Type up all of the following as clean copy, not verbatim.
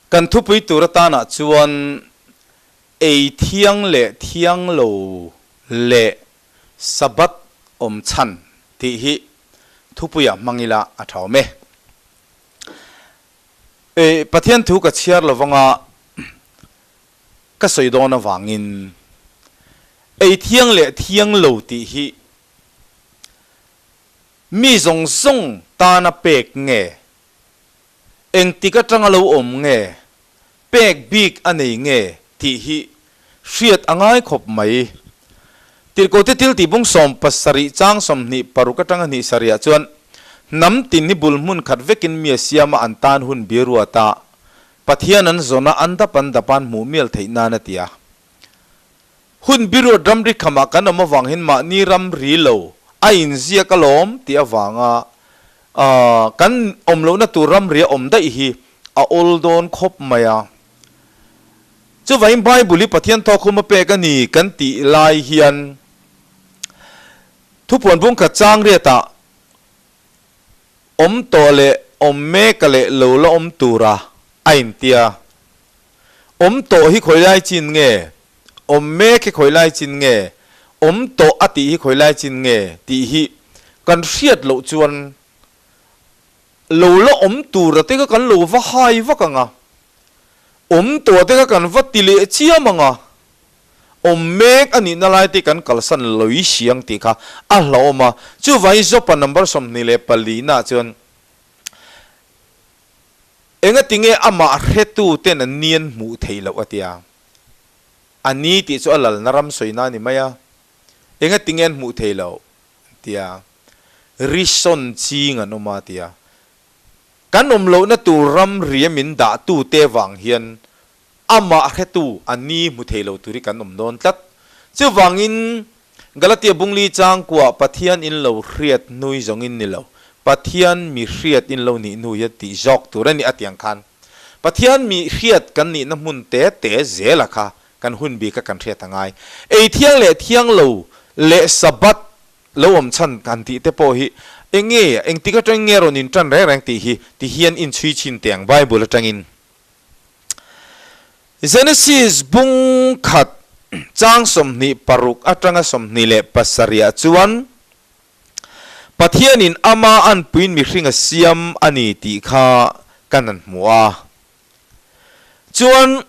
Kan thupui tur atanah chuan ei thiang leh thiang lo leh Sabbath awm chhan tih hi thupuiah hmang ila a tha awm e. Pathian thu ka chhiar lovanga ka sawi dawn avangin ei thiang leh thiang lo tih hi mi zawng zawng tana pek nge Engtik atanga lo awm nge, pek bik a nei nge tih hi hriat a ngai khawp mai. Tirhkohte thil tihbung 77 chang 26 atanga hnih sarihah chuan hnam tin hi bul hmun khat vekin mi a siam a an tan hun biruat a, Pathian an zawn a an dap an dap a an hmuh mial theih nan a ti a. Hun biruat ramri khamah kan awm avang hian mahni ramri lo a inziak alawm tih avanga kan awm lohna tur ramri a awm daih hi a awl dawn khawp mai a. Chuvangin Bible hi Pathian thawkhum a pek a ni kan tih lai hian thupuan bungkhat chang riatah awm tawh leh awm mek a leh lo la awm tura a intia. Awm tawh hi khawi lai chin nge? Awm mek hi khawi lai chin nge? Awm tawh a tih hi khawi lai chin nge? tih hi kan hriat loh chuan lo la awm tura te kha kan lo va hai vak ang a, awm tawh te kha kan va ti leh chiam ang a, awm mek a nihna lai te kan kalsan loi siang tih kha a hlauhawm a. Chuvangin Jopa number 24 naah chuan Engatinge amah hretu ten an nian hmuh theih loh a tia. A ni tih chu a lalna ram sawina a ni mai a. Engatinge an hmuh theih loh a tia. Rison ching an awm a tia. Kan awm lohna tur ram ria min dah tu te vang hian amah hretu a ni hmu thei lo tur hi kan awm dawn tlat. Chuvangin Galatia bungli changkuah Pathian in lo hriat hnui zawngin ni lo, Pathian mi hriat in lo nih hnu hian tih zawk tur a ni a tiang khan Pathian mi hriat kan nihna hmun te te zela kha kan hun bik a kan hriat a ngai. Ei thiang leh thiang lo leh Sabbath lo awm chhan kan tih te pawh hi enge engtik atang nge rawn intan reng reng tih hi ti hian inchhui chhin teh ang Bible atangin. Genesis bung khat chang 26 atanga 27 ah chuan Pathianin ama anpuiin mihring a siam a ni tih kha kan han hmu a. Chuan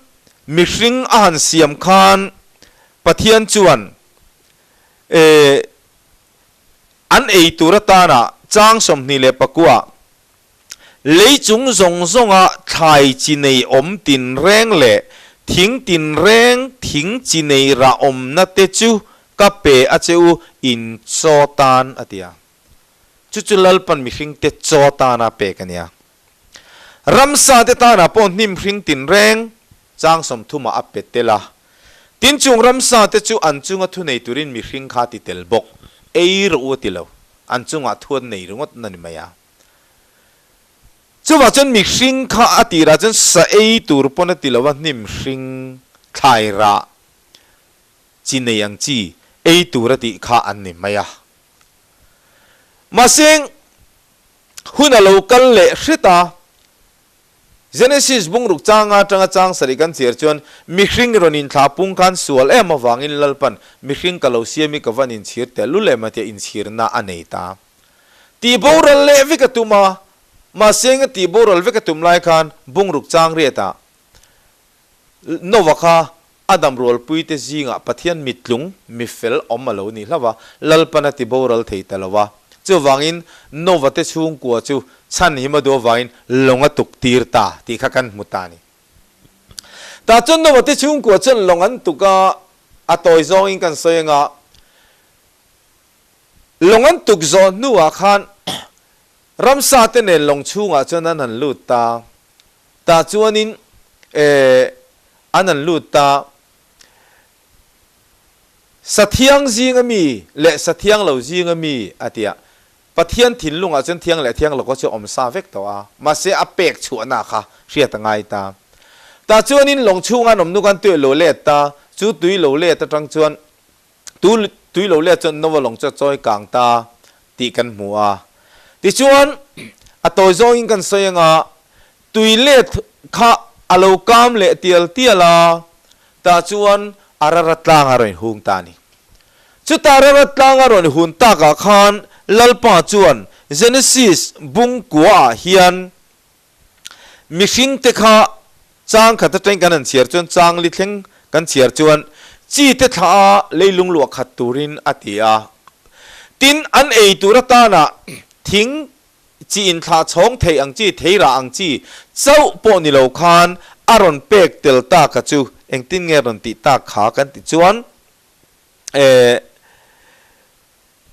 mihring a han siam khan Pathian chuan an ei tur atana chang 29 Lei chung zawng zawnga thlai chi nei awm tinreng leh thing tinreng thing chi nei rah awmna te chu ka pe a che u, in chaw tan a ti a. Chu chu Lalpan mihringte chaw tana pek a nia. Ramsa te tanah pawh hnim hring tinreng chang 30 ah a pe tel a. Tin chung ramsa te chu an chunga thu nei turin mihring kha ti tel bawk. Ei rawh u a ti lo. An chungah thu an nei ringawt na ni mai a. Chuvah chuan mihring kha a tirah chuan sa ei tur pawn a ti lo a, hnim hring, thlai rah, chi nei ang chi ei tur a tih kha an ni mai a. Mahse, hun a lo kal leh hret a, Genesis bungruk changa atanga chang sarih kan chhiar chuan mihring rawn inthlah pung khan sual em avangin Lalpan mihring ka lo siam i ka van inchhir tehlul em a tia inchhirna a nei ta. Tih boral leh vek a tum a, mahse enga tih boral vek a tum lai khan bungruk chang riatah Nova kha a damrualpuite zingah Pathian mittlung, mifel awm a lo ni hlauh a, Lalpan a ti boral thei ta lo a. Chuvangin Nova te chhungkua chu chhan him a duh avangin lawng a tuk tir ta tih kha kan hmu ta a ni. Tah chuan Nova te chhungkua chuan lawng an tuk a, a tawi zawngin kan sawi anga, Lawng an tuk zawh hnuah khan ramsa te nen lawng chhungah chuan an han lut ta. Tah chuanin eh an han lut ta. Sathiang zinga mi leh sathiang lo zinga mi a ti a. Pathian thinlungah chuan thiang leh thiang lo kha chu a awm sa vek tawh a, mahse a pek chhuahna kha hriat a ngai ta. Tah chuanin lawng chhunga an awm hnu khan tui a lo let ta, chu tui lo let atang chuan Tu tui lo let chuan Nova lawng chu a chawi kang ta tih kan hmu a. Tichuan, a tawi zawngin kan sawi anga tui let kha A lo kam leh tial tial a, tah chuan Ararat tlang a rawn hung ta a ni. Chuta Ararat tlang a rawn hun takah khan Lalpa chuan Genesis bung kuaah hian mihringte kha chang khat atangin kan han chhiar chuan chang li thleng kan chhiar chuan chi te thlah a leilung luah khat turin a ti a. Tin, an ei tur atana thing Chi inthlah chhawng theih ang chi, thei rah ang chi chauh pawh ni lo khan a rawn pek tel ta ka chu engtin nge rawn tih tak kha kan ti chuan eh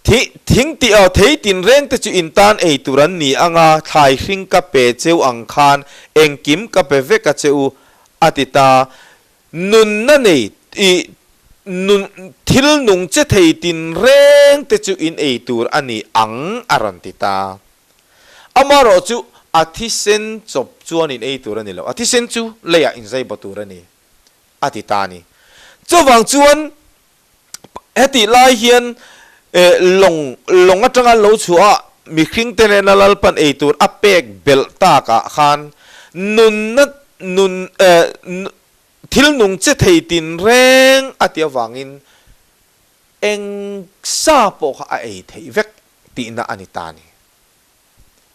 thi thing tih aw thei tinreng te chu in tan ei tur an ni ang a, thlai hring ka pe cheu ang khan engkim ka pe vek a che u a ti ta. Nunna nei i nun thil nung che thei tinreng te chu in ei tur a ni ang a rawn ti ta. Amaherawh chu a thisen chawp chuan in ei tur a ni lo, a thisen chu leiah in zai baw tur a ni a ti ta a ni. Chuvang chuan hetih lai hian lawng lawng atanga lo chhuah a mihring te nena Lalpan ei tur a pek belh takah khan nunna nun thil nung che thei tinreng a ti avangin eng sa pawh kha a ei theih vek tihna a ni ta a ni.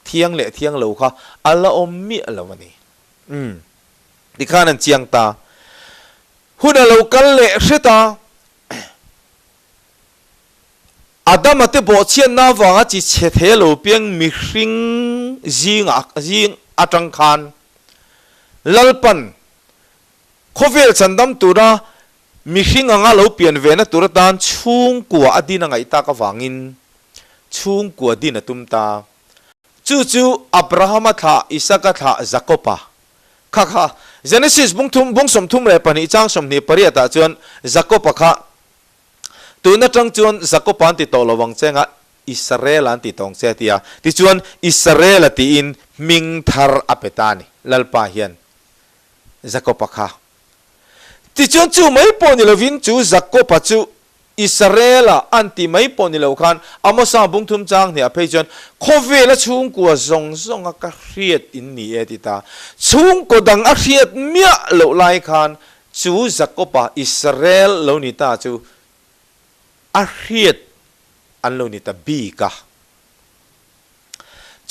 Thiang leh thiang lo kha a la awm miah lo a ni. Umm. Tikhan an chiang ta. Hun a lo kal leh hret a, Adama te bawhchhiatna avanga chi chhe thei a lo piang mihring zingah zing atang khan Lalpan khawvel chandam tura mihring anga lo pian vena tur atan chhungkua a din a ngaih tak avangin chhungkua din a tum ta. Chu chu Abrahama thlah, Isaka thlah, Jakoba Kha kha, Genesis bung thum, bung 32 chang 28 ah chuan Jakob-a kha, Tun atang chuan Jakob-a an ti tawh lo ang che nga Israel-a an ti tawh ang che a ti a. Tichuan Israel-a tiin hming thar a pe ta a ni, Lalpa hian Jakob-a kha. Tichuan chu mai pawh ni lovin chu Jakob-a chu Israel-a an ti mai pawh ni lo khan Amosa bung thum chang hniah phei chuan khawvela chhungkua zawng zawnga ka hriat in ni e ti ta. Chhungkaw dang a hriat miah loh lai khan chu Jakob-a Israel lo ni ta chu a hriat an lo ni ta bik a.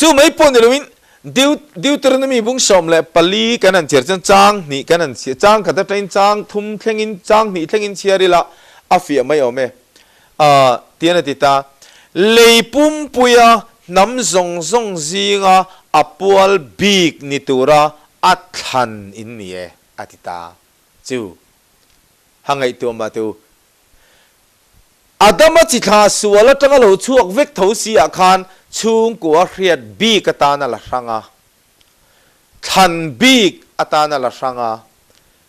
Chu mai pawh ni loin Deuteronomy bung 14 kan han chhiar chuan chang hnih kan han chhiar, chang khat atangin chang thum thlengin chang hnih thlengin chhiar ila a fiah mai awm e. Tian a ti ta, Lei pumpuia hnam zawng zawng zinga a pual bik ni tura a thlan in ni e a ti ta. Chu ha ngaihtuah mah teh u. Adama chi thla sual atanga lo chhuak vek tho si ah khan chhungkua hriat bik atan a la hrang a, thlan bik atan a la hrang a.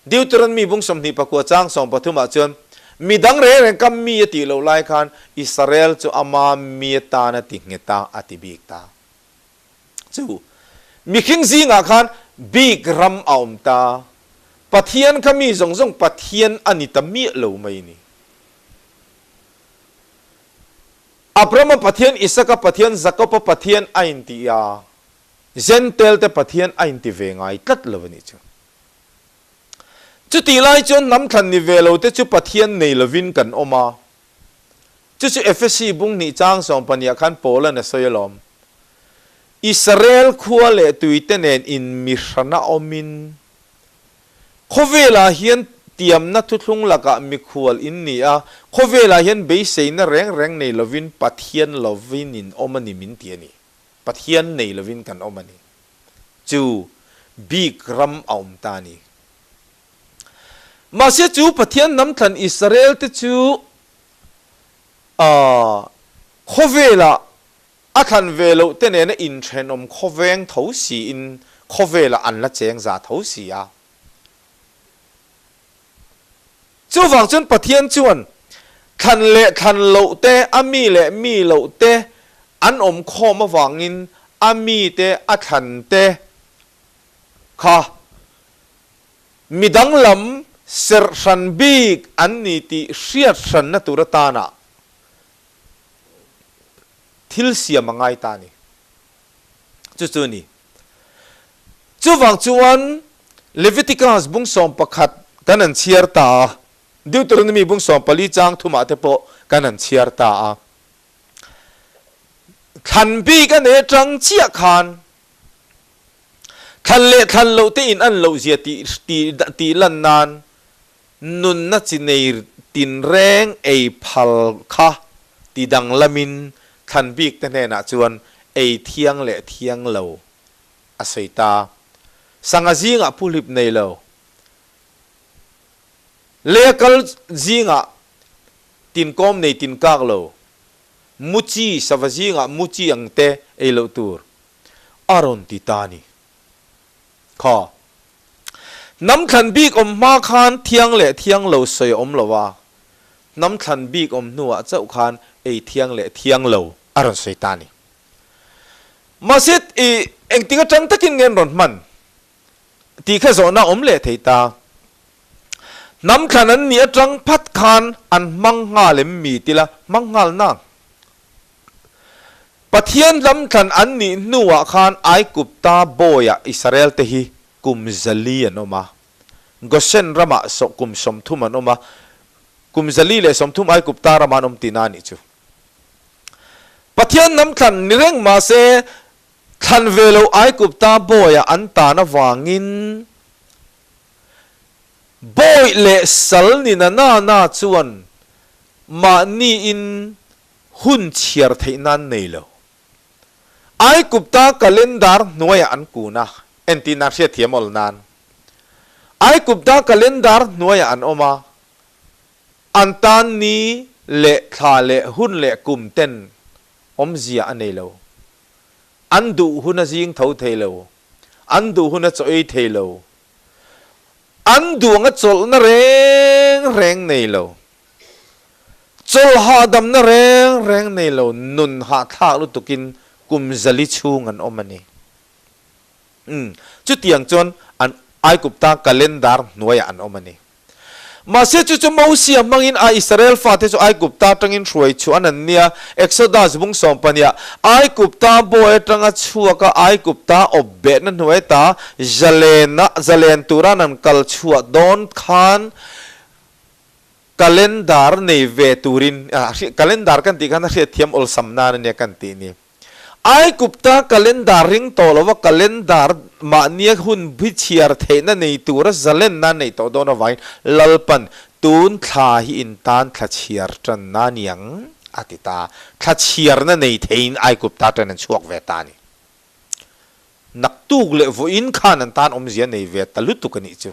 Deuteronomy bung 29 chang 13 ah chuan mi dang reng reng kam mi a tih loh lai khan Israel chu ama mi atan a ti nghet a, a ti bik ta. Chu mihring zingah khan bik ram a awm ta. Pathian kha mi zawng zawng Pathian a ni ta miah lo mai ni. Abrahama Pathian, Isaka Pathian, Jakoba Pathian a inti a, Jentail te Pathian a inti ve ngai tlat lo a nih chu. Chutih lai chuan hnam thlan ni ve lo te chu Pathian nei lovin kan awm a. Chu chu Efesi bung hnih chang 12 ah khan Paula'n a sawi alawm. Israel khua leh tuite nen inmihrana awmin, Khawvelah hian tiamna thuthlung lakah mikhual in ni a, khawvelah hian beiseina reng reng nei lovin Pathian lovin in awm a ni min ti a ni. Pathian nei lovin kan awm a ni. Chu bik ram a awm ta a ni. Mahse chu Pathian hnam thlan Israel te chu khawvelah a thlan ve loh te nena inthenawm khawveng tho siin khawvelah an la cheng za tho si a. Chuvang chuan Pathian chuan thlan leh thlan loh te, a mi leh mi loh te an awm khawm avangin a mi te a thlan te kha Mi danglam serh hran bik an ni tih hriat hranna tur atana thil siam a ngai ta a ni. Chu chu a ni. Chuvang chuan. Leviticus bung 11 kan han chhiar ta a, Deuteronomy bung 14 chang thumah te pawh kan han chhiar ta a. Thlan bik a nei atang chiah khan thlan leh thlan loh te in an loh zia tih tih lan nan nunna chi nei tinreng ei phal kha ti danglamin thlan bik te hnenah chuan ei thiang leh thiang lo a sawi ta. Sangha zingah phuhlip nei lo. Lei a kal zingah tinkawm nei tinkak lo. Muchi, sava zingah muchi ang te ei loh tur a rawn ti ta a ni. Kha. Hnam thlan bik awm hma khan thiang leh thiang lo sawi a awm lo a, hnam thlan bik awm hnuah chauh khan ei thiang leh thiang lo a rawn sawi ta a ni. Mahse i engtik atang takin nge an rawn hman tih kha zawhna a awm leh thei ta. Hnam thlan an nih atang phat khan an hmang nghal em mi tila hmang nghal nang. Pathian hnam thlan an nih hnuah khan Aigupta bawiah Israel te hi kum 400 an awm a, Goshen ramah kum 30 an awm a, kum 130 Aigupta ramah an awm tihna a nih chu. Pathian hnam thlan ni reng mahse thlan ve lo Aigupta bawiah an tan avangin bawi leh sal ni na na na chuan mahniin hun chhiar theih nan nei lo. Aigupta calendar hnuaiah an kun a, entirna hriatthiam awl nan. Aigupta calendar hnuaiah an awm a, An tan ni leh thla leh hun leh kum ten awmzia a nei lo. An duh hun a zing tho thei lo. An duh hun a chaw ei thei lo. An duang a chawlhna reng reng nei lo. Chawlh hahdamna reng reng nei lo nun hahthlak lutukin kum 400 chhung an awm a ni. Umm, chutiang chuan an Aigupta calendar hnuaiah an awm a ni. Mahse chu chu Mosia hmangin a Israel fate chu Aigupta atangin hruai chhuah an an nia. Exodus bung 12ah, Aigupta bawi atanga chhuaka Aigupta awp behna hnuai ta zalena zalen tura an an kal chhuah dawn khan calendar nei ve turin, calendar kan tih khan a hriatthiam awlsam nan a nia kan tih ni. Aigupta calendar ring tawh lova calendar mahnia hun bi chhiar theihna nei tura zalenna neih tawh dawn avangin Lalpan tun thla hi in tan thla chhiar tanna a ni ang a ti ta. Thla chhiarna nei theiin Aigupta tan an chhuak ve ta a ni. Naktuk leh vawiin khan an tan awmzia nei ve ta lutuk a nih chu.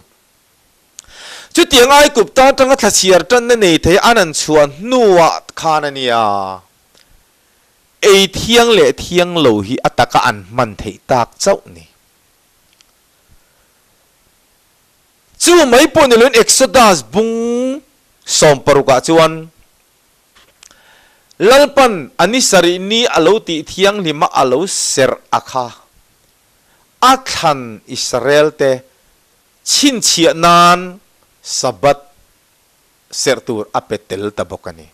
Chutiang Aigupta atanga thla chhiar tanna nei thei an an chhuah hnuah khan a nia. Ei thiang leh thiang lo hi a taka an hman theih tak chauh ni. Chu mai pawh ni loin Exodus bung 16 ah chuan Lalpan a ni sarih ni a lo tih thianghlim a a lo serh a kha a thlan Israel te chhinchhiah nan Sabbath serh tur a pe tel ta bawk a ni.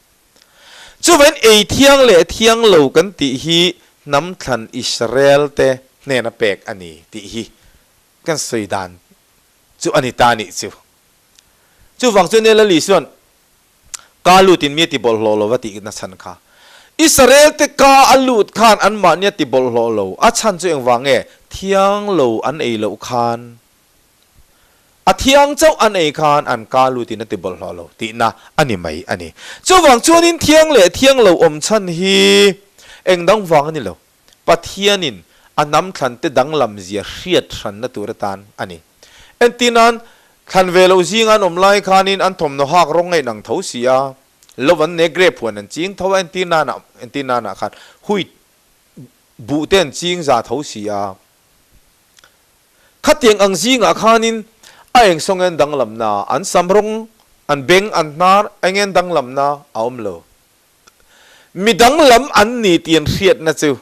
Chuvain ei thiang leh thiang lo kan tih hi hnam thlan Israel te hnena pek a ni tih hi kan sawi dan chu a ni ta nih chu. Chuvang chu Nela Li chuan ka lutin mi a ti bawlhhlawh lo va tih na chhan kha. Israel te ka a lut khan anmahni a ti bawlhhlawh lo, a chhan chu engvang nge? Thiang lo an ei loh khan A thiang chauh an ei khan an ka lutin a ti bawlhhlawh lo tihna a ni mai a ni. Chuvang chuanin thiang leh thiang lo awm chhan hi eng dang vang a ni lo. Pathianin a hnam thlante danglam zia hriat hranna tur atan a ni. Entirnan, thlan ve loh zinga an awm lai khanin an thawmhnaw hak rawng ngaih nang tho si a, lo an ne grape huan an ching tho a, entirnanah entirnanah khan wheat buh te an ching za tho si a. Khatiang ang zingah khanin a eng saw ngen danglamna, an sam rawng, an beng, an hnar eng ngen danglamna a awm lo. Mi danglam an ni tih an hriatna chu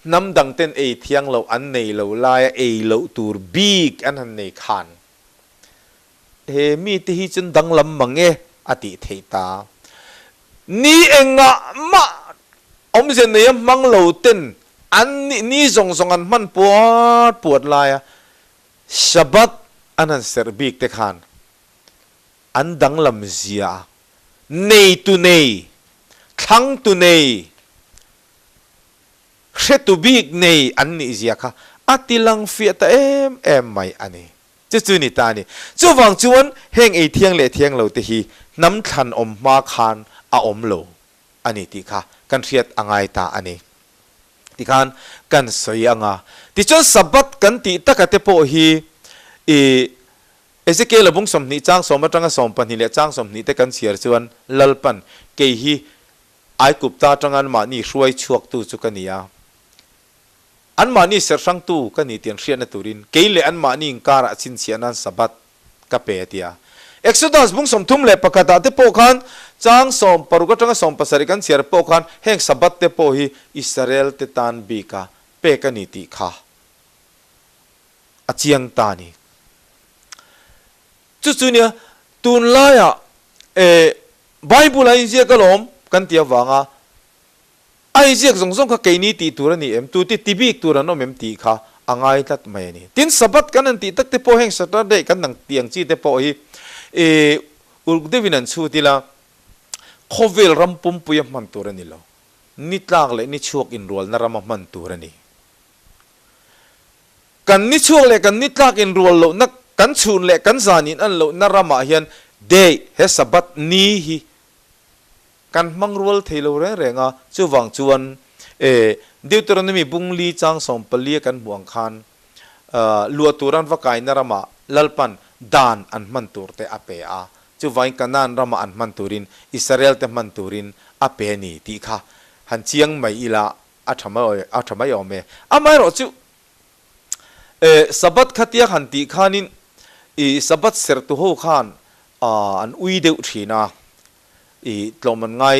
hnam dangten ei thiang loh an nei lo laia ei loh tur bik an han nei khan he mite hi chuan danglam mang e a tih theih ta. Ni engah mah awmzia neia hmang lo ten an nih ni zawng zawng an hman puat puat laia Shabbat an han serh bik te khan an danglam zia neitu nei, thlangtu nei, hretu bik nei an nih zia kha a ti lang fiah ta em em mai a ni. Chu chu ni ta a ni. Chuvang chuan heng ei thiang leh thiang lo te hi hnam thlan awm hma khan a awm lo a ni tih kha kan hriat a ngai ta a ni. Tikhan kan sawi ang a. Tichuan Sabbath kan tih taka te pawh hi i Ezekiel-a bung 20 chang sawm atanga 12 leh chang 20 te kan chhiar chuan Lalpan, Kei hi Aigupta atanga anmahni hruai chhuaktu chu ka ni a, anmahni serhrangtu ka ni tih an hriatna turin kei leh anmahni inkarah chhinchhiah nan Sabbath ka pe a ti a. Exodus bung 31 ah te pawh khan chang 16 atanga 17 kan chhiar pawh khan heng Sabbath te pawh hi Israel te tan bika pek a ni tih kha a chiang ta a ni. Chu chu nia tunlaiah eh Bible a inziak alawm kan ti avanga a inziak zawng zawng kha keini tih tur a ni em, tute ti bik tur an awm em tih kha a ngai tlat mai a ni. Tin, Sabbath kan han tih tak te pawh heng Saturday kan dang tih ang chi te pawh hi eh uluk deuhin an chhut ila khawvel ram pumpui a hman tur a ni lo, ni tlak leh ni chhuak inrualna ram a hman tur a ni. Kan ni chhuak leh kan ni tlak inrual lohna, kan chhun leh kan zan in an lohna ramah hian day, he Sabbath ni hi kan hmang rual thei lo reng reng a, chuvang chuan e Deuteronomy bung li chang 14 a kan hmuh ang khan luah tur an va kaina ramah Lalpan dan an hman tur te a pe a, chuvangin Kanaan ramah an hman turin Israel te hman turin a pe a ni tih kha han chiang mai ila a tha mai a tha mai awm e. Amaherawh chu e Sabbath khatia han tih khanin i Sabbath serhtu ho khan an ui deuh thin a, i tlawm an ngai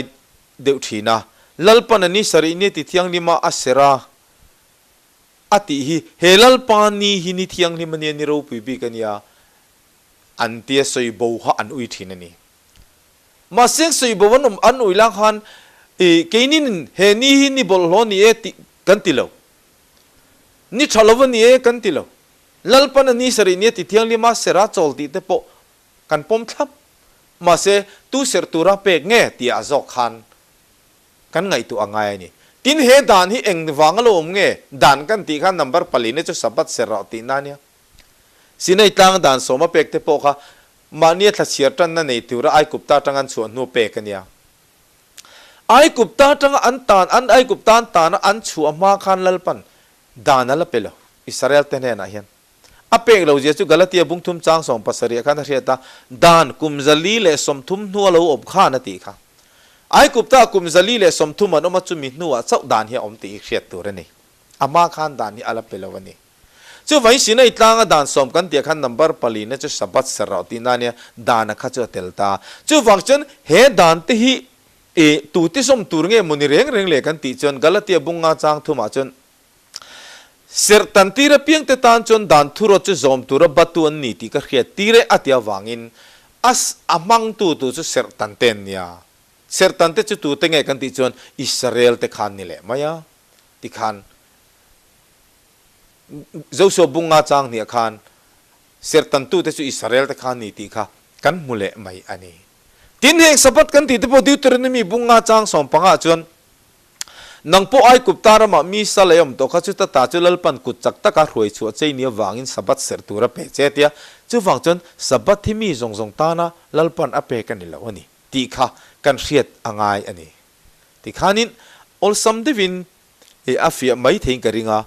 deuh thin a. Lalpan a ni sarih ni ti thianghlim a a serh a a tih hi he Lalpa ni hi ni thianghlim a nia ni ropui bik a nia an tia sawi bo kha an ui thin a ni. Mahse sawi bo an awm an ui lang khan i keinin he ni hi ni bawlhhlawh a ni e tih kan ti lo. Ni tha lo a ni e kan ti lo. Lalpan a ni sarih nia ti thianghlim a serh a chawl tih te pawh kan pawm thlap. Mahse tu serh tura pek nge tih ah zawk khan kan ngaihtuah a ngai a ni. Tin he dan hi eng vang a lo awm nge? Dan kan tih khan number pali na chu Sabbath serh rauh tihna a nia. Sinai tlang dan sawma pek te pawh kha mahnia thlachhiar tanna nei tura Aikupta atanga an chhuah hnu pek a nia. Aikupta atanga an tan an Aikupta an tana an chhuah hma khan Lalpan dan a la pe lo Israel te hnenah hian. A pek lo zia chu Galatia bungthum chang 17 ah khan a hriat a, dan kum 130 hnu a lo awm khan a tih kha. Aikupta kum 130 an awm a chumi hnuah chauh dan hi a awm tih hi hriat tur a ni. A hma khan dan hi a la pe lo a ni. Chuvangin Sinai tlanga dan sawm kan tih ah khan number pali na chu Sabbath ser rauh tih na nia, dana kha chu a tel ta. Chuvang chuan he dan te hi i tu ti sawm tur nge maw ni reng reng le kan tih chuan Galatia bunga chang thumah chuan serh tan tir apiang te tan chuan dan thurawt chu zawm tura batu an ni tih ka hriat tir e a ti avangin a a hmangtu tu chu serh tan te an nia. Serh tan te chu tu te nge kan tih chuan Israel te khan ni leh mai a tikhan Joshua bunga chang hniah khan serhtantute chu Israel te kha ni tih kha kan hmu leh mai a ni. Tin, heng Sabbath kan tih te pawh Deuteronomy bunga chang 15 ah chuan, Nang pawh Aigupta ramah mi sal ei awm tawh kha chuta ta chu Lalpan kut chak taka hruai chhuah chei ni avangin Sabbath serh tur a pe che a tia. Chuvang chuan Sabbath hi mi zawng zawng tana Lalpan a pek a ni lo a ni tih kha kan hriat a ngai a ni. Tikhanin awlsam deuhin I a fiah mai theiin ka ring a.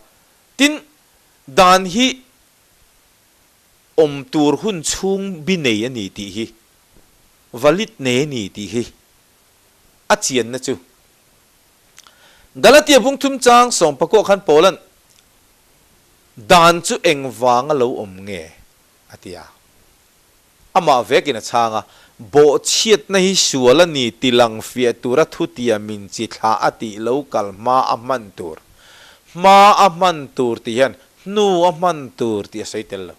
Tin, dan hi awm tur hun chhung bi nei a ni tih hi, valid nei a ni tih hi a chianna chu. Galatia bung thum chang 14 khan Paula'n dan chu engvanga lo awm nge a ti a. Amah vekin a chhang a, Bawhchhiatna hi sual a ni ti lang fiah tura thutia min chi thla a tih lo kal hma a hman tur. Hma a hman tur tih hian hnu a hman tur tih a sawi tel lo.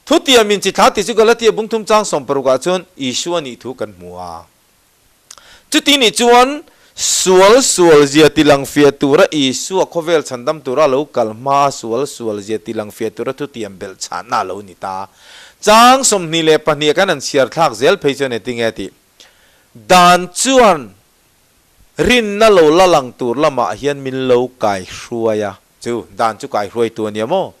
Thutia min chi thla tih chu Galatia bungthum chang 16 ah chuan Isua nih thu kan hmu a. Chuti nih chuan Sual sual zia tilang fiah tura Isua khawvel chhandam tura lo kal hma sual sual zia tilang fiah tura thutiam belh chhanna a lo ni ta. Chang 22 kan han chhiar thlak zel phei chuan engtinge tih dan chuan rinna lo la lang tur lamah hian min lo kai hruai a, chu dan chu kai hruai tu a nia maw?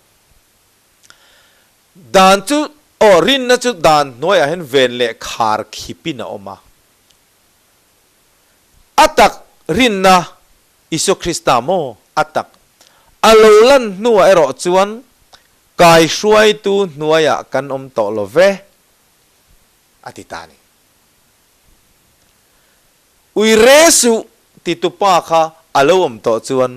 Dan chu aw rinna chu dan hnuaiah hian ven leh khar khipin a awm a. A tak rinna Isua Krista maw a tak a lo lan hnuah erawh chuan kai hruaitu hnuaiah kan awm tawh lo ve a ti ta a ni. Ui re suh titu pa kha a lo awm tawh chuan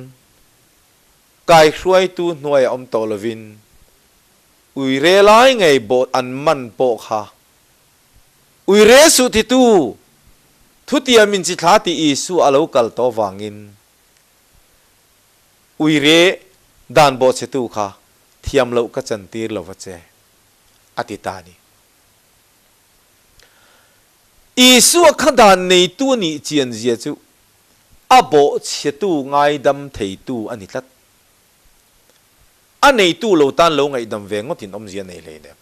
kai hruaitu hnuaiah awm tawh lovin ui re lai ngei bawt an man pawh kha Ui re suh titu, thutiam in chi thla ti Isua a lo kal tawh vangin ui re dan bawhchhetu kha thiam loh ka chantir lo va che, a ti ta a ni. Isua kha dan neitu a nih chian zia chu a bawhchhetu ngaidam theitu a ni tlat. A neitu lo tan lo ngaihdam ve ngawtin awmzia nei hleinem.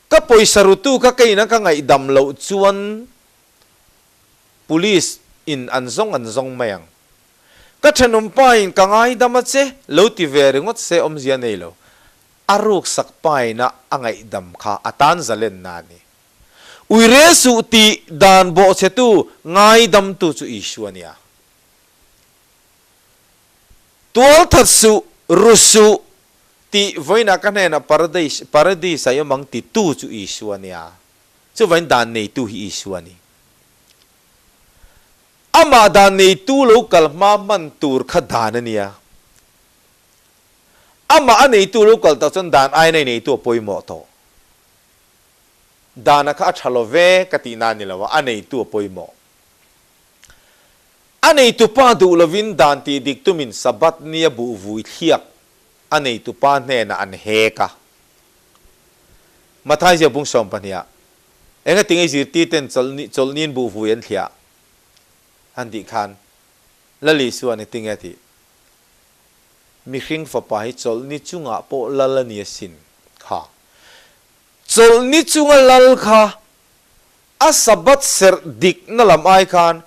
Ka pawisa rutu kha keina ka ngaihdam loh chuan Police in an zawng an zawng mai ang. Ka thenawm pa in ka ngaidam a che lo ti ve ringawt se awmzia nei lo. A ruksak pa ina a ngaihdam kha a tan zalenna a ni. Ui re suh tih dan bawhchhetu ngaidamtu chu Isua a nia. Tualthat suh, ru suh Tih vawiinah ka hnenah Paradise, Paradise ah i awm ang ti tu chu Isua a nia. Chuvain dan neitu hi Isua a ni. Amah dan neitu lo kal hma hman tur kha dan a nia. Amah a neitu lo kal tak chuan dan aina i neitu a pawimawh tawh. Dana kha a tha lo ve ka tihna a ni lo a, a neitu a pawimawh. A neitupa duh lovin dan tih dik tumin Sabbath nia buh vui thliak a neitupa hnenah an hek a. Matthai zia bung 12 ah, Engatinge zirtirten chawlhniin buh vui an thliah? an tih khan Lal Isua ni tinge a tih? Mihring fapa hi chawlhni chungah pawh lal a ni asin kha. Chawlhni chunga lal kha A Sabbath serh dikna lam ai khan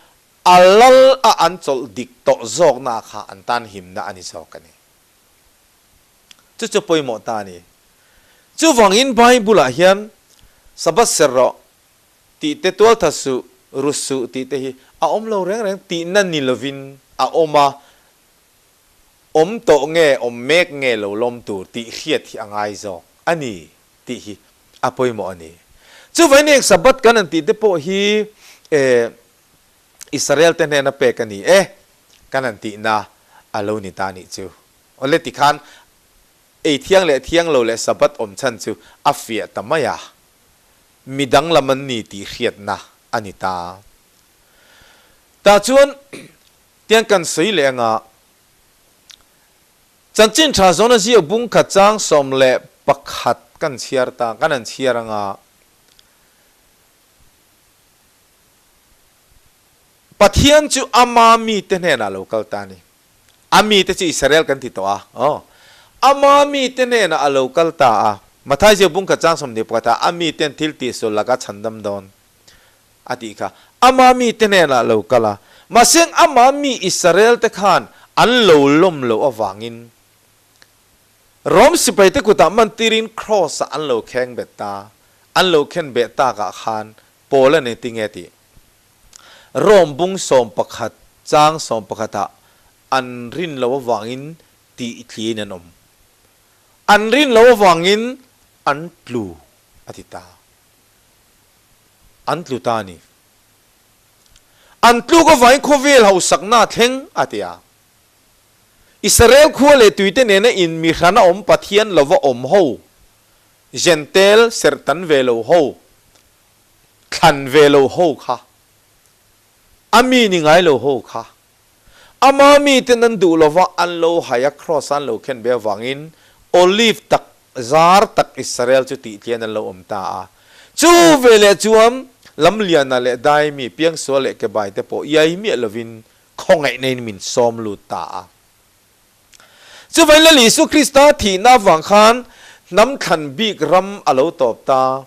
a lal a an chawlh dik tawh zawkna kha an tan himna a ni zawk a ni. Chu chu pawimawh ta a ni. Chuvangin Bible ah hian Sabbath serh rawh tih te tualtha suh, ru suh tih te hi a awm lo reng reng tihna ni lovin a awm a, awm tawh nge awm mek nge lo lawm tur tih hriat hi a ngai zawk a ni tih hi a pawimawh a ni. Chuvain eng Sabbath kan an tih te pawh hi eh Israel te hnena pek a ni e kan an tihna a lo ni ta nih chu. Awle tikhan ei thiang leh thiang lo leh Sabbath awm chhan chu a fiah ta mai a, mi danglam an ni tih hriatna a ni ta. Tah chuan tiang kan sawi leh anga Chanchin tha zawn a ziak bung khat chang 11 kan chhiar ta, kan han chhiar anga Pathian chu ama mite hnenah lo kal ta a ni. A mite chu Israel kan ti tawh a, aw. Ama mite hnenah a lo kal ta a. Matthai ziak bung khat chang 21 ah a miten thil tihsual laka chhandam dawn a tih kha. Ama mite hnenah lo kal a, mahse ama mi Israel te khan an lo lawm loh avangin Rom sipaite kutah mantirin Kraws ah an lo kheng bet ta. An lo khen beh takah khan Paul a ni tinge tih Rom bung 11 chang 11 ah an rin loh avangin tih tliin an awm. An rin loh avangin an tlu a ti ta. An tlu ta a ni. An tluk avangin khawvel hausakna a thleng a ti a. Israel khua leh tuite nena in mi hrana awm Pathian lova awm ho, Jentail serhtan ve lo ho, thlan ve lo ho kha, a mi ni ngai lo ho kha, ama miten an duh lova an lo hai a kraws a an lo khen ve avangin olive tak zar tak Israel chu tih tlian an lo awm ta a. Chu veleh chuan Lamliana leh Daimi, Piangsual leh Kebai te pawh iai miah lovin khawngaihna in min sawm lut ta a. Chuvangin Lal Isu Krista thihna avang khan hnam thlan bik ram a lo tawp ta.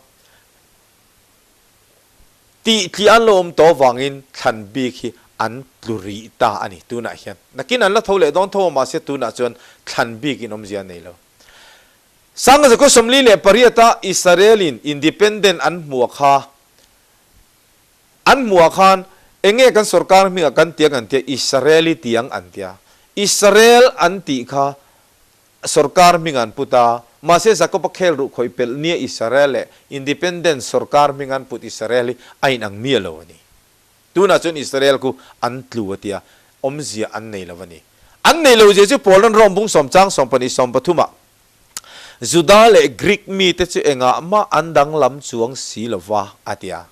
Tih tli an lo awm tawh avangin thlan bik hi an tlu rih ta a ni tunah hian. Nakin an la tho leh dawn tho a mahse tunah chuan thlan bik in awmzia a nei lo. Sangzakhaw 48 a Israel in independent an hmuh kha an hmuh ah khan enge kan sorkar hmingah kan tiang an tia Israeli tiang an tia. Israel an tih kha sorkar hming an put a, mahse Jakob-a khel ruh khawih pelh nia Israel leh Independence sorkar hming an put Israel hi a inang miah lo a ni. Tunah chuan Israel khu an tlu a tia, awmzia an nei lo a ni. An nei lo zia chu Paul-a'n Rome bung sawm chang sawmpahnih sawmpathumah Juda leh Greek mite chu engah mah an danglam chuang si lo va a tia.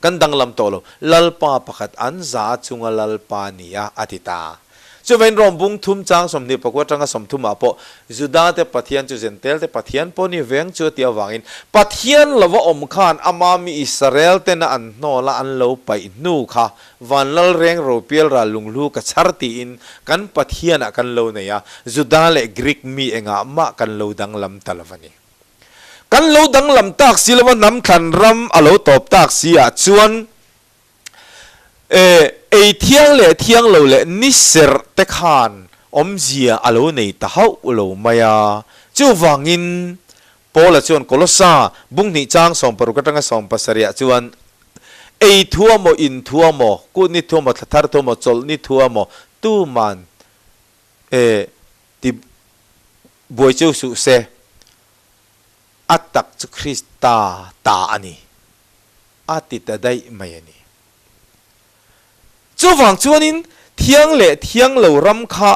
Kan danglam tawh lo, Lalpa pakhat an za chunga Lalpa nia a ti ta. Chuvain Rom bung thum chang 24 atanga 30 ah pawh Juda te Pathian chu Zentel te Pathian pawh ni veng chu a ti avangin Pathian lova awm khan ama mi Israel tena an hnawla an lo paih hnu kha van lal reng ropial ral lunghlu ka chhar tiin kan Pathian ah kan lo nei a, Juda leh Greek mi engah mah kan lo danglam ta lo a ni. Kan lo danglam tak si lova hnam thlan ram a lo tawp tak si ah chuan e ei thiang leh thiang lo leh ni serh te khan awmzia a lo nei ta hauh lo mai a. Chuvangin Paula chuan Kolosa bung hnih chang 60 atanga 70 ah chuan ei thu amaw in thu amaw kut ni thu amaw thla thar thu amaw chawlh ni thu amaw tuman e ti Buai chu suh se, a tak chu Krista ta a ni, a ti ta daih mai a ni. Chuvang chuanin thiang leh thiang lo ram kha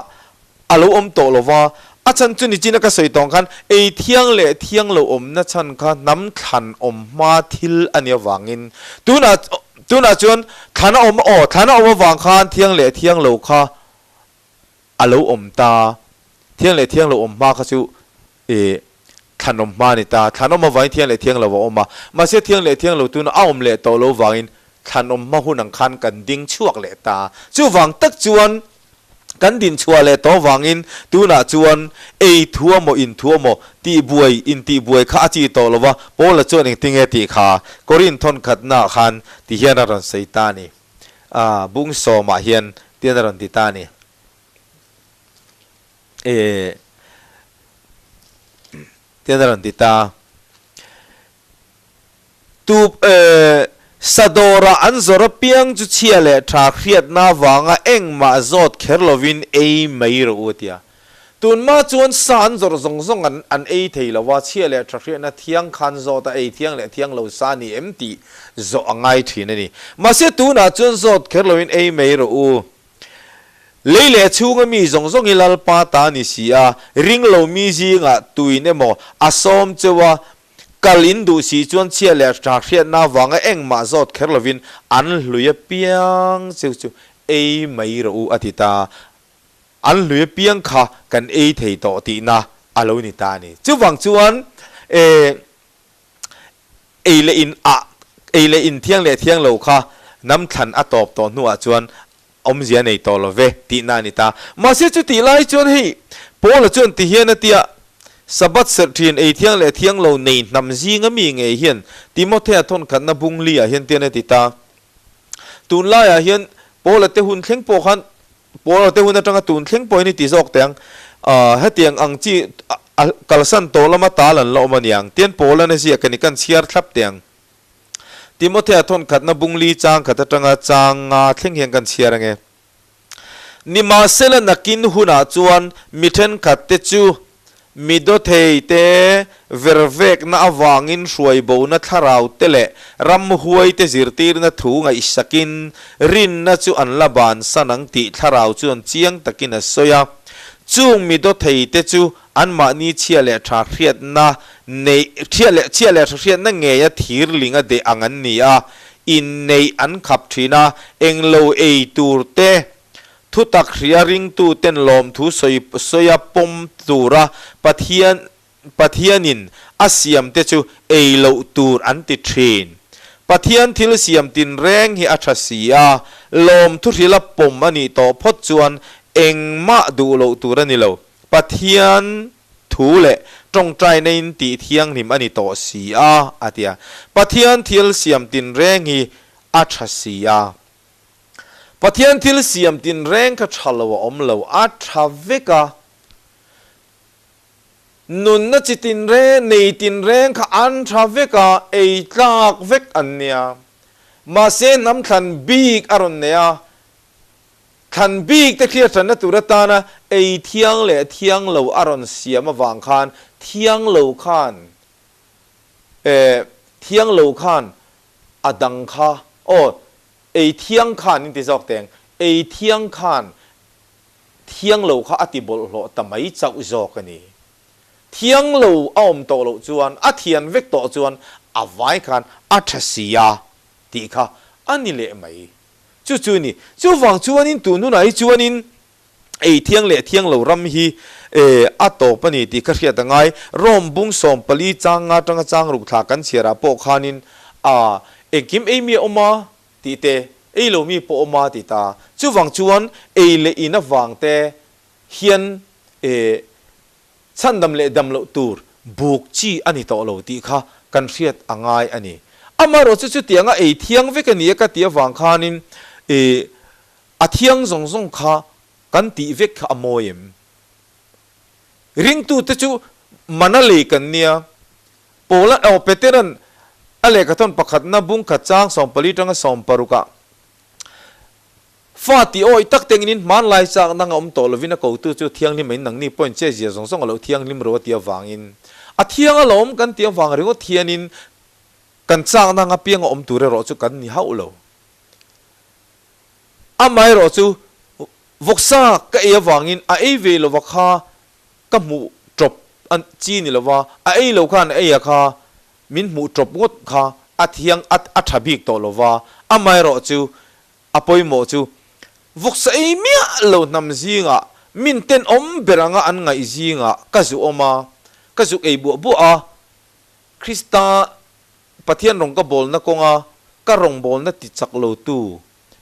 a lo awm tawh lo va, a chhan chu nichin a ka sawi tawng khan ei thiang leh thiang lo awmna chhan kha hnam thlan awm hma thil a nih avangin tunah tunah chuan thlan a awm aw thlan a awm avang khan thiang leh thiang lo kha A lo awm ta. Thiang leh thiang lo awm hma kha chu i thlanawm hma a ni ta. Thlanawm avangin thiang leh thiang lo a awm a. Mahse thiang leh thiang lo tuna a awm leh tawh lo vangin thlanawm hma hun ang khan kan ding chhuak leh ta. Chuvang tak chuan kan din chhuah leh tawh vangin tunah chuan ei thu amaw in thu amaw tihbuai intihbuai kha a chi tawh lo va. Paula chuan engtinge tih kha Korinth thawnkhatnaah khan ti hian a rawn sawi ta a ni. A bung sawmah hian tian a rawn ti ta a ni. E tian a rawn ti ta. Tu e Sadawra an zawr apiang chu chhia leh tha hriatna avanga engmah zawt kher lovin ei mai rawh u a ti a. Tunma chuan sa an zawrh zawng zawng an an ei thei lo a, chhia leh tha hriatna thiang khan zawt a ei thiang leh thiang lo sa ni em tih zawh a ngai thin a ni. Mahse tunah chuan zawt kher loin ei mai rawh u. Lei leh chhunga mi zawng zawng hi Lalpa ta ni si a, ring lo mi zingah tuin emaw a sawm cheu a, kal in duh si chuan chhia leh tha hriatna avanga engmah zawt kher lovin an hlui apiang cheu chu ei mai rawh u a ti ta. An hlui apiang kha kan ei thei tawh tihna a lo ni ta a ni. Chuvang chuan e ei leh in ah ei leh in thiang leh thiang lo kha hnam thlan a tawp tawh hnuah chuan awmzia nei tawh lo ve tihna a ni ta. Mahse chutih lai chuan hei Paula chuan ti hian a tia, Sabbath serh thin ei thiang leh thiang lo nei hnam zinga mi ngei hian Timothea thawnkhatna bung li ah hian tian a ti ta. Tunlaiah hian Paula te hun thleng pawh khan Paula te hun atanga tun thleng pawhin i ti zawk teh ang. Hetiang ang chi kalsan tawh lama tal an la awm a niang. Tian Paula'n a ziak a ni, kan chhiar thlap teh ang. Timothea thawnkhatna bungli chang khat atanga chang nga thleng hian kan chhiar ange. Nimahsela nakin hunah chuan mi thenkhat te chu Mi dawthei te vervekna avangin hruaibona thlarau te leh ramhuai te zirtirna thu ngaihsakin rinna chu an la bansan ang tih thlarau chuan chiang takin a sawi a. Chung mi dawthei te chu anmahni chhia leh tha hriatna nei chhia leh chhia leh tha hriatna ngeia thirling a deh ang an ni a, inneih an khap thin a, englo ei tur te Thutak hria ringtuten lawmthu sawi sawia pawm tura Pathian Pathianin a siamte chu ei loh tur an ti thin. Pathian thil siam tinreng hi a tha si a, lawmthu hrila pawm a nih tawh phawt chuan engmah duh loh tur a ni lo. Pathian thu leh tawngtaina in tih thianghlim a ni tawh si a, a ti a. Pathian thil siam tinreng hi a tha si a. Pathian thil siam tinreng kha tha lo a awm lo, a tha vek a. Nunna chi tinreng, nei tinreng kha an tha vek a, ei tlak vek an nia. Mahse hnam thlan bik a rawn nei a, thlan bik te thlir tanna tur atana ei thiang leh thiang lo a rawn siam avang khan thiang lo khan eh thiang lo khan a dang kha aw ei thiang khan in ti zawk teng, ei thiang khan Thiang lo kha a ti bawlhhlawh ta mai chauh zawk a ni. Thiang lo a awm tawh loh chuan, a thian vek tawh chuan a vai khan a tha si a tih kha a ni leh mai. Chu chu ni. Chuvang chuanin tun hunah hi chuanin ei thiang leh thiang lo ram hi a tawp a ni tih kha hriat a ngai. Rome bung 14 chang nga atanga chang ruk thla kan chhiarah pawh khanin a engkim ei mi a awm a, Tih te, ei lo mi pawh awm a ti ta. Chuvang chuan ei leh in avang te hian e chhandam leh dam loh tur buk chi a ni tawh lo tih kha kan hriat a ngai a ni. Amaherawh chu chutianga ei thiang vek a ni a ka tih avang khanin e a thiang zawng zawng kha kan tih vek kha a mawi em? Ringtute chu mana lei kan nia. Paula oh Petera'n a lehkhathawn pakhatna bungkhat chang 14 tanga 60 ah fa tih awih tak tengin in hmanlai chak nang a awm tawh lovin a kotu chu thianghlim in nangni pawhin che zia zawng zawng a lo thianghlim ro a ti avangin a thiang alawm kan ti avang ringawt hianin kan chak nang apiang a awm tur erawh chu kan ni hauh lo. Amaherawh chu vawksa ka ei avangin a ei ve lova kha Ka hmuh ṭawp a chi ni lova, a ei lo khan a ei a kha, min hmuh ṭawp ngawt kha a thiang a a ṭha bik tawh lova, amaherawh chu a pawimawh chu vawksa ei miah lo hnam zingah min tenawm ber anga an ngaih zingah ka zu awm a, ka zuk ei buah buah a, Krista Pathian rawng ka bawlna kawnga ka rawngbawlna ti chak lo tu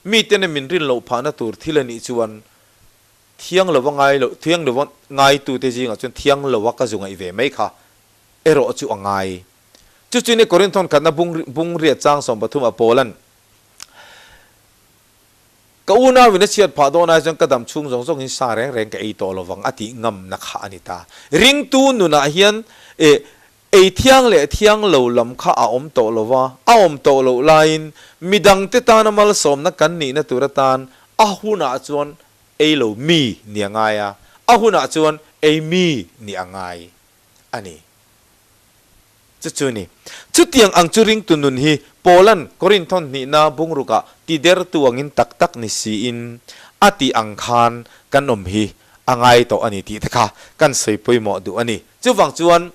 miten a min rin loh phahna tur thil a nih chuan Thiang lova ngai lo, thiang lova ngaitute zingah chuan thiang lova ka zu ngaih ve mai kha erawh chu a ngai. Chu chu ni Korinthon khatna bung bung riat chang 13 ah Paula'n, Ka unauin a chhiat phah dawn ai chuan ka dam chhung zawng zawngin sa reng reng ka ei tawh lovang a tih ngamna kha a ni ta. Ringtu nunah hian eh ei thiang leh thiang lo lam kha a awm tawh lova, a awm tawh loh laiin midangte tana malsawmna kan nihna tur atan a hunah chuan Ei lo mi ni a ngai a, a hunah chuan ei mi ni a ngai a ni. Chu chu ni. Chutiang ang chu ringtu nun hi Paula'n Korinthon hnihna bungrukah ti dertu angin tak tak ni siin a tih ang khan kan awm hi a ngai tawh a ni tih te kha kan sawi pawimawh duh a ni. Chuvang chuan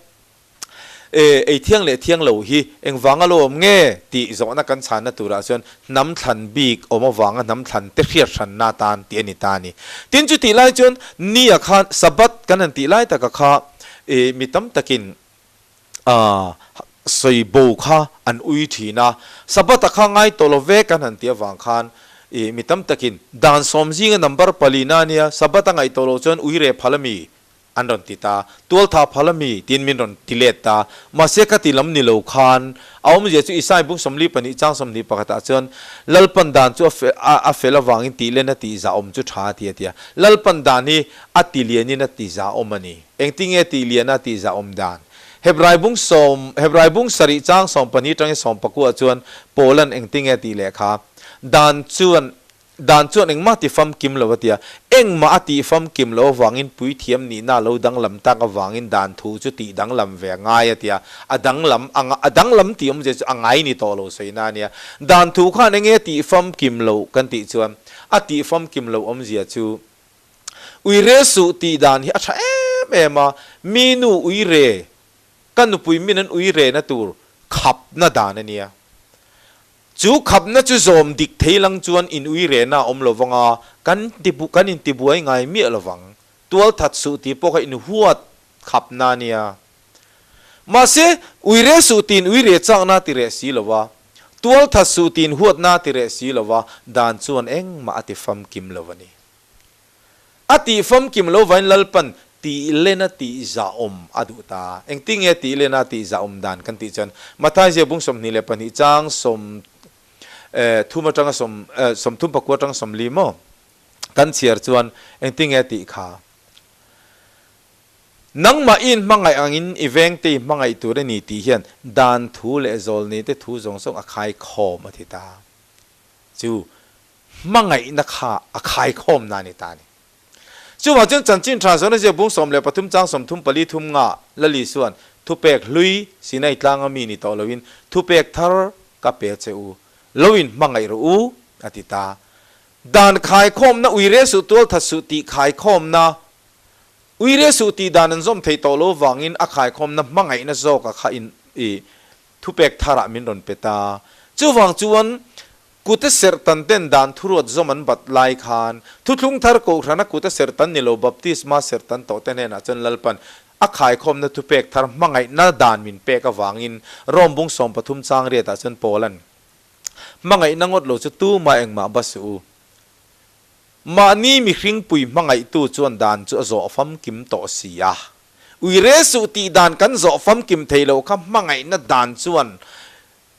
E, ei thiang leh thiang lo hi engvanga lo awm nge? tih zawhna kan chhanna turah chuan hnam thlan bik awm avanga hnam thlan te hriat hranna atan tih a ni ta a ni. Tin, chutih lai chuan nia khan Sabbath kan han tih lai taka kha e, mi tam takin a sawi bo kha an ui thin a. Sabbath-a kha ngai tawh lo ve kan han tih avang khan e, mi tam takin dan sawm zinga number palina a nia, Sabbath-a ngaih tawh loh chuan ui reh phal a mi? An rawn ti ta. Tualtha phal a mi? tiin min rawn ti let ta. Mahse ka ti lam ni lo khan a awmzia chu Isai bung 42 chang 21 ah chuan Lalpan dan chu a fel avangin tih len a tih za awm chu tha a ti a ti a. Lalpan dan hi a ti lianin a ti za awm a ni. Engtinge tih liana tih za awm dan? Hebrai bung sawm Hebrai bung sarih chang 12 tangin 19 ah chuan Paula'n engtinge tih leh kha dan chuan Dan chuan engmah ti famkim lo a ti a, engmah a tih famkim loh avangin puithiam nihna a lo danglam tak avangin dan thu chu tih danglam ve a ngai a ti a, a danglam a a danglam tih awmzia chu a ngai ni tawh lo sawina a nia. Dan thu khan enge tih famkim loh kan tih chuan a tih famkim loh awmzia chu uire suh tih dan hi a tha em em a, mi nu uire ka nupui min an uire na tur khapna dan a nia. Chu khapna chu zawm dik thei lang chuan in ui rehna a awm lo vang a, kan ti kan in tibuai ngai miah lo vang. Tual that suh tih pawh kha in huat khapna a nia. Mahse, ui reh suh tiin ui reh chakna a ti reh si lo va. Tualthat suh tiin huatna a ti reh si lo va, dan chuan engmah a ti famkim lo a ni. A tih famkim lo vain Lalpan tih lena tih zahawm a duh ta. Engtin nge tih lena tih zahawm dan kan tih chuan Matthai zia bung 22 chang sawm thum atanga sawm sawmthum pakua atanga sawmli maw kan chhiar chuan engtin nge tih kha Nangmah i inhmangaih angin i vengte i hmangaih tur a ni tih hian dan thu leh zawlni te thu zawng zawng a khaikhawm a ti ta. Chu hmangaihna kha a khaikhawmna a ni ta a ni. Chuvang chuan chanchin tha zawna zia bung 13 chang 34 thum nga Lali chuan thupek hlui Sinai tlanga mi ni tawh loin thupek thar ka pe che u, lo in hmangaih rawh u a ti ta. Dan khaikhawmna uire suh tualthat suh tih khaikhawmna uire suh tih dan an zawm thei tawh lo vangin a khaikhawmna hmangaihna zawka kha in i thupek tharah min rawn pe ta. Chuvang chuan Kute serhtan ten dan thuruat zawm an bat lai khan, thuthlung thar kohhrana kute serhtan ni lo baptisma serhtan tawh te hnenah chuan Lalpan a khaikhawmna thupek thar hmangaihna dan min pek avangin Rom bung 13 chang riatah chuan Paula'n hmangaihna ngawt lo chu tumah engmah ba suh u. Mahni mihringpui hmangaihtu chuan dan chu a zawh famkim tawh si a. Uire suh tih dan kan zawh famkim thei lo kha hmangaihna dan chuan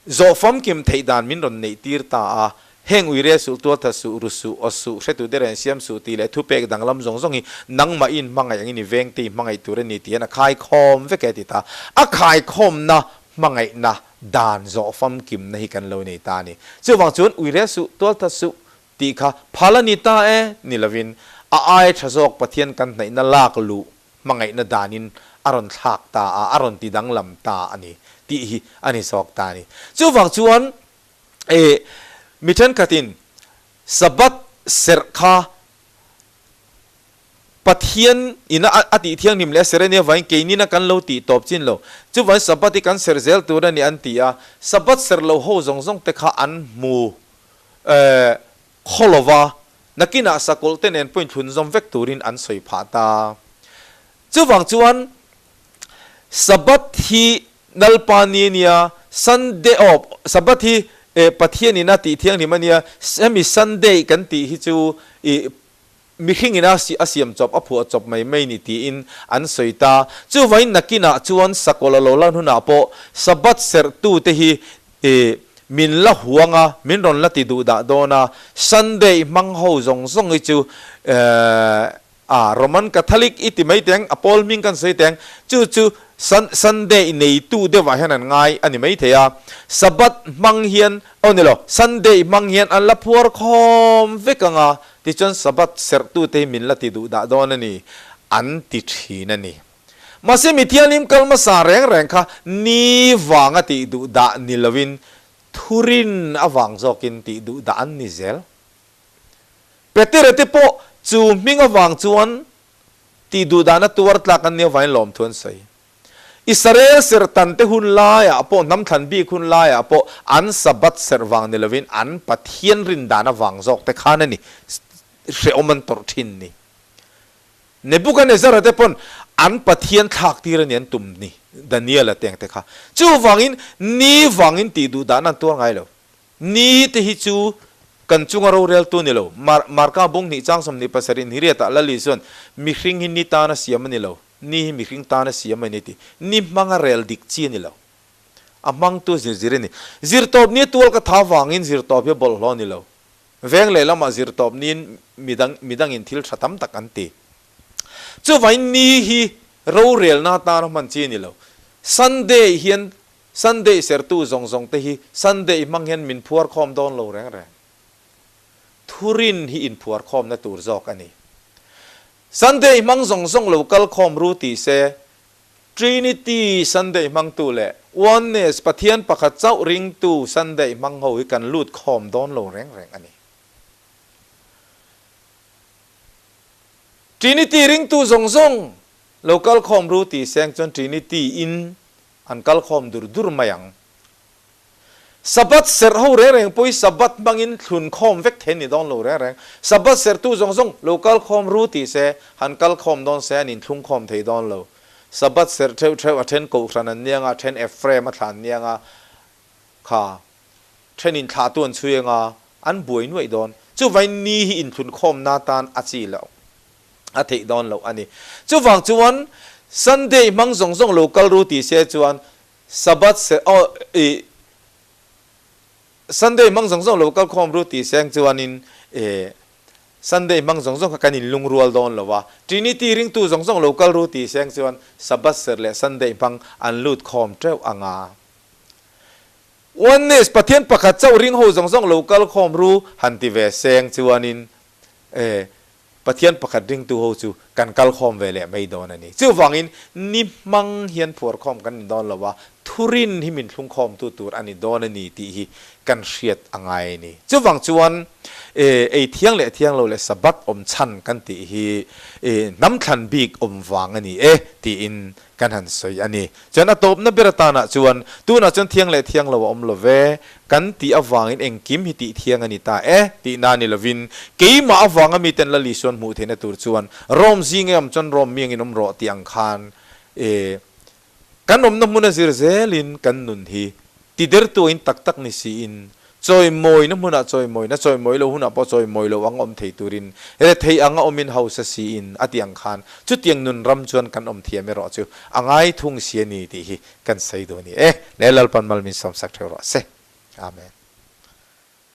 Zawh famkim theih dan min rawn neih tir ta a, heng uire suh, tualthat suh, ru suh, aw suh, hretu te reng siam suh tih leh thupek danglam zawng zawng hi nangmah i inhmangaih angin i vengte i hmangaih tur a ni tih hian a khaikhawm vek e a ti ta. A khaikhawmna hmangaihna dan zawh famkimna hi kan lo nei ta a ni. Chuvang chuan uire suh, tualthat suh tih kha phal a ni ta e ni lovin a ai tha zawk Pathian kan hnaihna lak luh hmangaihna danin a rawn thlak ta a, a rawn ti danglam ta a ni tih hi a ni zawk ta a ni. Chuvang chuan e mi thenkhatin Sabbath serh kha Pathian ina a tih thianghlim leh a serh a nia vangin keinina kan lo tih tawp chin lo. Chuvangin Sabbath hi kan serh zel tur a ni an ti a, Sabbath serh lo ho zawng zawng te kha an hmu e khaw lova Nakinah sakawlh te nen pawhin thlun zawm vek turin an sawi phah ta. Chuvang chuan Sabbath hi Lalpa ni a nia, Sunday aw Sabbath hi Pathian ina tih thianghlim a nia, hemi Sunday kan tih hi chu ih mihring ina a siam chawp a phuah chawp mai mai ni tiin an sawi ta. Chuvangin nakinah chuan sakawlh a lo lan hunah pawh Sabbath serhtute hi I min la huang a, min rawn la ti duh dah dawn a, Sunday hmang ho zawng zawng hi chu a Roman Catholic i ti mai teng, a pawl hming kan sawi teng, chu chu Sunday neitu deuhah hian an ngai a ni mai thei a, Sabbath hmang hian, aw ni lo, Sunday hmang hian an la phuar khawm vek ang a, tichuan Sabbath serhtute hi min la ti duh dah dawn a ni, an ti thin a ni. Mahse mi thianghlim kal hmasa reng reng kha ni vanga tih duh dah ni loin thurin avang zawkin tih duh dah an ni zel. Petera te pawh chu hming avang chuan tih duh dahna tuar tlak an nih avangin lawmthu an sawi. Israel serhtan te hun laiah pawh hnam thlan bik hun laiah pawh an Sabbath serh vang ni loin an Pathian rin dan avang zawk te khan a ni hrehawm an tawrh thin ni. Nebuchadnezzar-a te pawn an Pathian thlak tir a ni an tum ni, Daniel-a te ang te kha. Chuvangin ni vangin tih duh dan an tuar ngai lo. Ni te hi chu kan chunga roreltu ni lo. Mar, Marka bung hnih chang 27 in hiriatah Lali chuan mihring hi ni tana siam a ni lo, ni hi mihring tana siam a ni ti. Ni hmanga rel dik chi a ni lo. A hmangtu zir zir a ni. Zirtawp ni a tual ka tha vangin zirtawp hi a bawlhhlawh a ni lo. Veng lehlamah zirtawp niin midang midangin thil tha tam tak an ti. Chuvain ni hi rorelna atana hman chi a ni lo. Sunday hian Sunday sertu zawng zawng te hi Sunday hmang hian min phuar khawm dawn lo reng reng. Thurin hi inphuar khawmna tur zawk a ni. Sunday hmang zawng zawng lo kal khawm ru ti se Trinity Sunday hmangtu leh Oneness Pathian pakhat chauh ringtu Sunday hmang ho hi kan lut khawm dawn lo reng reng a ni. Trinity ringtu zawng zawng lo kal khawm ru ti seng chuan Trinity in an kal khawm dur dur mai ang. Sabbath serh ho reng reng pawh hi Sabbath hmangin thlun khawm vek thei ni dawn lo reng reng. Sabbath serhtu zawng zawng lo kal khawm ru ti se, han kal khawm dawn se an inthlung khawm thei dawn lo. Sabbath serh theuh theuh a then Kohhran an niang a, a then Ephraim a thlan niang a, kha. Thenin thlahtu an chhui anga an buai nuaih dawn. Chuvain ni hi inthlunkhawmna tan a chi loh, a theih dawn loh a ni. Chuvang chuan Sunday hmang zawng zawng lo kal ru ti se chuan Sabbath se aw ih Sunday hmang zawng zawng lo kal khawm ru ti seng chuanin ih Sunday hmang zawng zawng kha kan inlungrual dawn lo a, Trinity ringtu zawng zawng lo kal ru ti seng chuan Sabbath serh leh Sunday hmang an lut khawm teuh anga. Oneness, Pathian pakhat chauh ring ho zawng zawng lo kal khawm ru han ti ve seng chuanin e Pathian pakhat ringtu ho chu kan kal khawm ve leh mai dawn a ni. Chuvangin ni hmang hian phuar khawm kan ni dawn lo a, thurin hi min thlung khawmtu tur a ni dawn a ni tih hi kan hriat a ngai a ni. Chuvang chuan e ei thiang leh thiang lo leh Sabbath awm chhan kan tih hi e hnam thlan bik awm vang a ni e tiin kan han sawi a ni. Chuan a tawpna ber atanah chuan, tunah chuan thiang leh thiang lo a awm lo ve, kan tih avangin engkim hi tih thiang a ni ta e, tihna ni lovin, keimah avanga miten Lal Isuan hmuh theihna tur chuan Rom zing e awm chuan Rom miangin awm rawh tih ang khan e, kan awmna hmuna zir zelin kan nun hi tidertuain tak tak ni siin Chawimawina hmunah chawimawina, chawimawi lo hunah pawh chawimawi lo anga awm thei turin, rethei anga awmin hausa siin a tih ang khan chutiang nun ram chuan kan awm thiam erawh chu a ngai thung si a ni tih hi kan sawi duh a ni e. Leh Lalpan mal min sawmsak theuh rawh se. Amen.